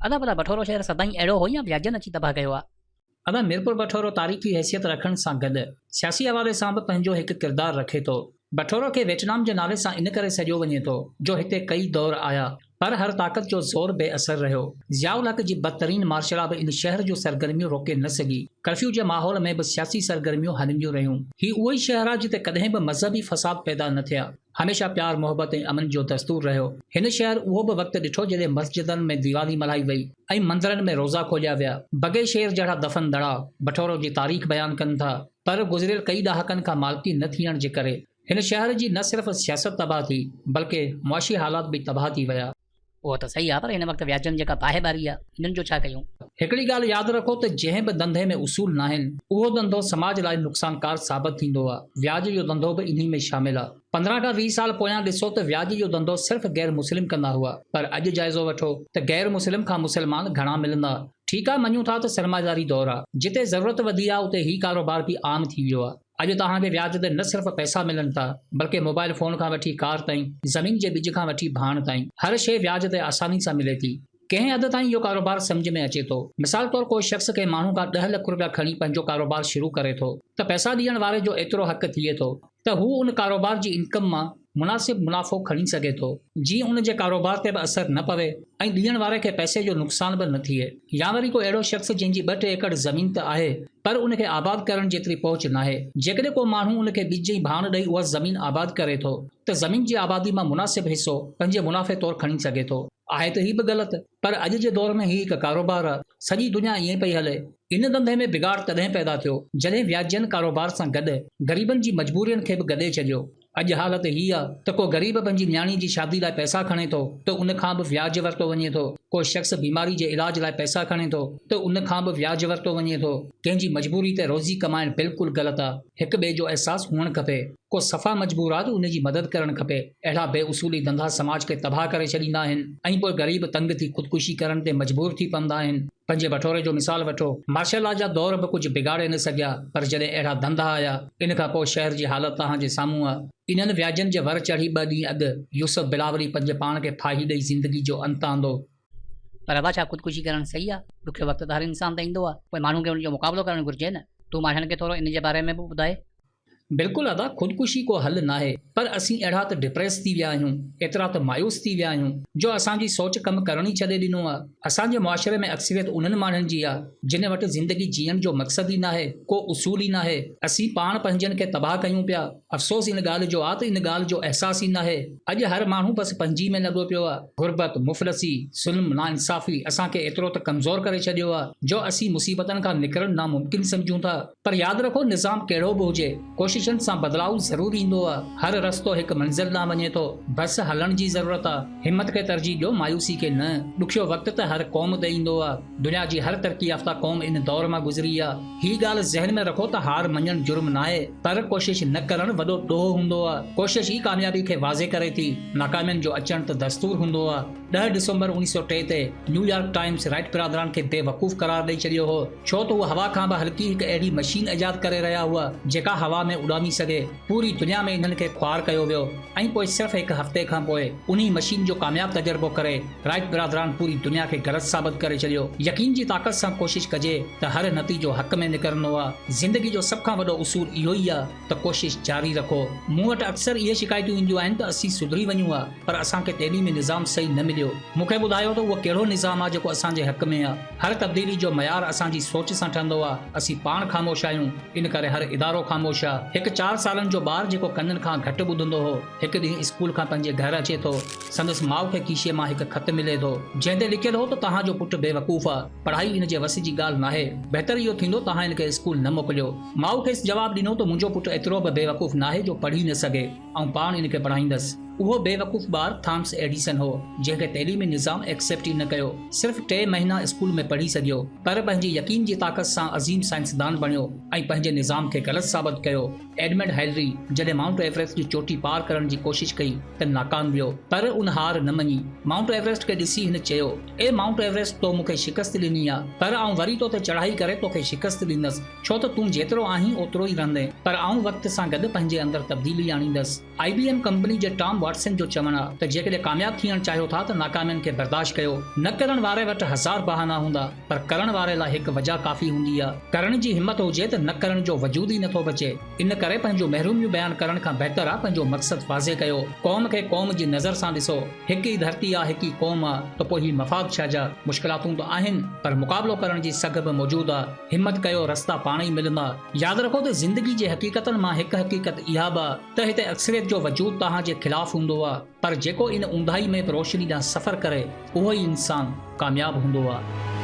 ادا ڀلا بٺورو شهر سدائين اهڙو هو يا وياجن اچي تباهه ڪيو آ؟ ادا ميرپور بٺورو تاريخي حيثيت رکڻ سان گڏ سياسي حوالي سان به پنهنجو هڪ ڪردار رکي ٿو. بٺورو کي ويٽنام جي نالي سان ان ڪري سڏيو وڃي ٿو جو هتي ڪئي دور آيا پر هر طاقت جو زور بي اثر رهيو. ضياء الحق جي بدترين مارشلا به ان شهر جون سرگرميون روڪي نه سگهي. ڪرفيو جي ماحول ۾ به سياسي سرگرميون هلنديون رهيون. هي اهو ئي شهر آهي جتي ڪڏهن به مذهبي فساد پيدا نه ٿيا. هميشه پيار محبت ۽ امن جو دستور رهيو. هن شهر اهو به وقت ڏٺو جڏهن مسجدن ۾ ديوالي ملهائي وئي ۽ مندرن ۾ روزا کوليا ويا. بگي شير جهڙا دفن دڙا بٺورو جي تاريخ بيان ڪن ٿا پر گذريل ڪئي ڏهاڪن کان مالڪي نه ٿيڻ جي ڪري هن شهر جي نه صرف سياست تباهه ٿي بلڪه معاشي حالات به تباهه ٿي ويا. اهو ته صحيح آ پر هن وقت وياجن جيڪا باهه ٻاري آ انهن جو ڇا ڪيون؟ هڪڙي ڳالهه ياد رکو ته جنهن به ڌنڌي ۾ اصول ناهن اهو ڌنڌو سماج لاء نقصانڪار ثابت ٿيندو آ. وياج جو ڌنڌو به انهي ۾ شامل آ. 15 کان 20 سال پويان ڏسو ته وياج جو ڌنڌو صرف غير مسلم ڪندا هئا پر اڄ جائزو وٺو ته غير مسلم کان مسلمان گهڻا ملندا. ٺيڪ آ مڃون ٿا ته سرمائيداري دور آ جتي ضرورت وڌي آ اتي هي ڪاروبار به عام ٿي ويو آ. اڄ توهان کي وياج تي نه صرف پئسا ملن ٿا بلڪه موبائل فون کان وٺي ڪار تائين، زمين جي ٻج کان وٺي ڀاڻ تائين هر شيء وياج تي آساني سان ملي ٿي. ڪنهن حد تائين اهو ڪاروبار سمجهه ۾ اچي ٿو. مثال طور ڪو شخص ڪنهن ماڻهو کان ڏهه لک روپيا کڻي پنهنجو ڪاروبار شروع ڪري ٿو ته پئسا ڏيڻ واري جو ايترو حق ٿئي ٿو ته هو ان ڪاروبار جي انڪم مان مناسب منافعو کڻي سگهي ٿو، جيئن ان جي ڪاروبار تي به اثر نه پوي ۽ ڏيڻ واري کي پئسي جو نقصان به نه ٿئي. يا وري ڪو اهڙو شخص جنهن جي ٻه ٽي ايڪڙ زمين ته آهي پر ان کي آباد ڪرڻ جيتري پهچ ناهي، جيڪڏهن ڪو ماڻهو ان کي ٻج ۽ ڀاڻ ڏئي اها زمين آباد ڪري ٿو ته زمين جي آبادي مان مناسب حصو پنهنجي منافعي طور کڻي سگهي ٿو. آهي ته هي به غلط پر اڄ جي دور ۾ هي هڪ ڪاروبار آ. سڄي دنيا ائين پئي هلي. ان ڌنڌي ۾ بگاڙ تڏهن پيدا ٿيو جڏهن وياجين ڪاروبار سان گڏ غريبن جي مجبورين کي به گڏي ڇڏيو. اڄ حالت هي آ ته ڪو غريب پنهنجي نياڻي جي شادي لاء پئسا کڻي ٿو ته ان کان به وياج ورتو وڃي ٿو، ڪو شخص بيماري جي علاج لاء پئسا کڻي ٿو ته ان کان به وياج ورتو وڃي ٿو. ڪنهن جي مجبوري تي روزي ڪمائڻ بلڪل غلط آ، هڪ ٻئي جو احساس هئڻ کپي، ڪو صفا مجبور آ ته ان جي مدد ڪرڻ کپي. اهڙا بي اصولي ڌنڌا سماج کي تباهه ڪري ڇڏيندا آهن ۽ پوء غريب تنگ ٿي خودڪشي ڪرڻ تي مجبور ٿي پوندا آهن. پنهنجي بٺوري جو مثال وٺو، مارشل لا جا دور به ڪجهه بگاڙي نه سگهيا، پر جڏهن اهڙا ڌنڌا آيا، ان کان پوء شهر جي حالت توهان جي سامهون آ. انهن وياجن جي ور چڙهي ٻه ڏينهن اڳ يوسف بلاولي پنهنجي پاڻ کي ڦاهي ڏئي زندگي جو انت آندو. پر ابا ڇا خودڪشي ڪرڻ صحيح آ؟ ڏکيو وقت ته هر انسان تي ايندو آ، پوء ماڻهو کي ان جو مقابلو ڪرڻ گهرجي نه. تون ماڻهن کي ٿورو ان جي باري ۾ به ٻڌاء. بلڪل ادا خودڪشي ڪو حل ناهي پر اسين اهڙا ته ڊپريس ٿي ويا آهيون ايترا ته مايوس ٿي ويا آهيون جو اسان جي سوچ ڪم ڪرڻ ئي ڇڏي ڏنو آ. اسان جي معاشري ۾ اڪثريت انهن ماڻهن جي آ جن وٽ زندگي جيئڻ جو مقصد ئي ناهي ڪو اصول ئي ناهي اسين پاڻ پنهنجن کي تباهه ڪيون پيا افسوس ان ڳالهه جو آ ته ان ڳالهه جو احساس ئي ناهي اڄ هر ماڻهو بس پنهنجي ۾ لڳو پيو آ غربت مفلسي ظلم ناانصافي اسان کي ايترو ته ڪمزور ڪري ڇڏيو آ جو اسين مصيبتن کان نڪرڻ ناممڪن سمجهون ٿا. پر ياد رکو نظام ڪهڙو به هجي ڪوششن سان بدلاء ضرور ايندو آ، هر رستو هڪ منزل ڏانهن وڃي ٿو، بس هلڻ جي ضرورت آ، همت کي ترجيح ڏيو مايوسي کي نه، ڏکيو وقت ته هر قوم تي ايندو آ، دنيا جي هر ترقي يافته قوم ان دور مان گذري آ، هي ڳالهه ذهن ۾ رکو ته هار مڃڻ جرم ناهي پر ڪوشش نه ڪرڻ وڏو ڏوهه هوندو آ، ڪوشش ئي ڪاميابي کي واضح ڪري ٿي، ناڪامين جو اچڻ ته دستور هوندو آ. 10 ڊسمبر 1903 تي نيويارڪ ٽائيمز رائٽ برادران کي بي وقوف قرار ڏئي ڇڏيو هو، ڇو ته هو هوا کان به هلڪي هڪ اهڙي مشين ايجاد ڪري رهيا هئا، جيڪا هوا ۾ اڏامي سگهي. پوري دنيا ۾ انهن کي خوار ڪيو ويو ۽ پوء صرف هڪ هفتي کان پوء انهي مشين جو ڪامياب تجربو ڪري رائٽ برادران پوري دنيا کي غلط ثابت ڪري ڇڏيو. يقين جي طاقت سان ڪوشش ڪجي ته هر نتيجو حق ۾ نڪرندو آ. زندگي جو سڀ کان وڏو اصول اهو ئي آ ته ڪوشش جاري رکو. مون وٽ اڪثر اهي شڪايتون اينديون آهن ته اسين سڌري وڃون ها. پر اسان کي تعليمي نظام صحيح نه مليو. مون کي ٻڌايو ته اهو ڪهڙو نظام آ جيڪو اسان جي حق ۾ آ. هر تبديلي جو معيار اسان جي سوچ سان ٺهندو آ. اسين پاڻ خاموش آهيون، ان ڪري هر ادارو خاموش آ. هڪ چار سالن جو ٻار جيڪو ڪنن کان گهٽ ٻڌندو هو، هڪ ڏينهن اسڪول کان پنهنجي گهر اچي ٿو. سندس ماء کي کيشي مان هڪ خط ملي ٿو، جنهن تي لکيل هو ته توهان جو پٽ بيوقوف آ، پڙهائي ان جي وس جي ڳالهه ناهي، بهتر اهو ٿيندو توهان ان کي اسڪول نه موڪليو. ماء کيس جواب ڏنو ته منهنجو پٽ ايترو به بيوقوف ناهي جو پڙهي نه سگهي. آئون پاڻ ان کي پڙهائيندس. اهو بيوقوف ٻار ٿامس ايڊيسن هو، جنهن کي تعليمي نظام ايڪسيپٽ ئي نه ڪيو. صرف ٽي مهينا اسڪول ۾ پڙهي سگهيو، پر پنهنجي يقين جي طاقت سان عظيم سائنسدان بڻيو ۽ پنهنجي نظام کي غلط ثابت ڪيو. ايڊمنڊ هيلري جڏهن مائونٽ ايوريسٽ جي چوٽي پار ڪرڻ جي ڪوشش ڪئي ته ناڪام ويو، پر ان هار نه مڃي. مائونٽ ايوريسٽ کي ڏسي هن چيو، اي مائونٽ ايوريسٽ تو مون کي شڪست ڏني آ، پر آئون وري تو تي چڙهائي ڪري توکي شڪست ڏيندس. ڇو ته تون جيترو آهين اوترو ئي رهندين، پر آئون وقت سان گڏ پنهنجي اندر تبديلي آڻيندس. آء بي ايم ڪمپني جي ٽام واٽسن جو چوڻ آ ته جيڪڏهن ڪامياب ٿيڻ چاهيو ٿا ته ناڪامين کي برداشت ڪيو. نه ڪرڻ واري وٽ هزار بهانا هوندا پر ڪرڻ واري لاء هڪ وجهه ڪافي هوندي آ. ڪرڻ جي همت هجي ته نه ڪرڻ جو وجود ئي نٿو بچي. ان ڪري پنهنجون محروميون بيان ڪرڻ کان بهتر آ پنهنجو مقصد واضح ڪيو. قوم کي قوم جي نظر سان ڏسو. هڪ ئي ڌرتي آ هڪ ئي قوم آ ته پوء هي مفاد ڇا جا؟ مشڪلاتون ته آهن پر مقابلو ڪرڻ جي سگهه به موجود آ. همت ڪيو رستا پاڻ ئي ملندا. ياد رکو ته زندگي جي حقيقتن مان هڪ حقيقت اها به آ ته هتي اڪثريت جو وجود توهان جي خلاف هوندو آ پر جيڪو ان اونداهي ۾ به روشني ڏانهن سفر ڪري اهو ئي انسان ڪامياب هوندو آ.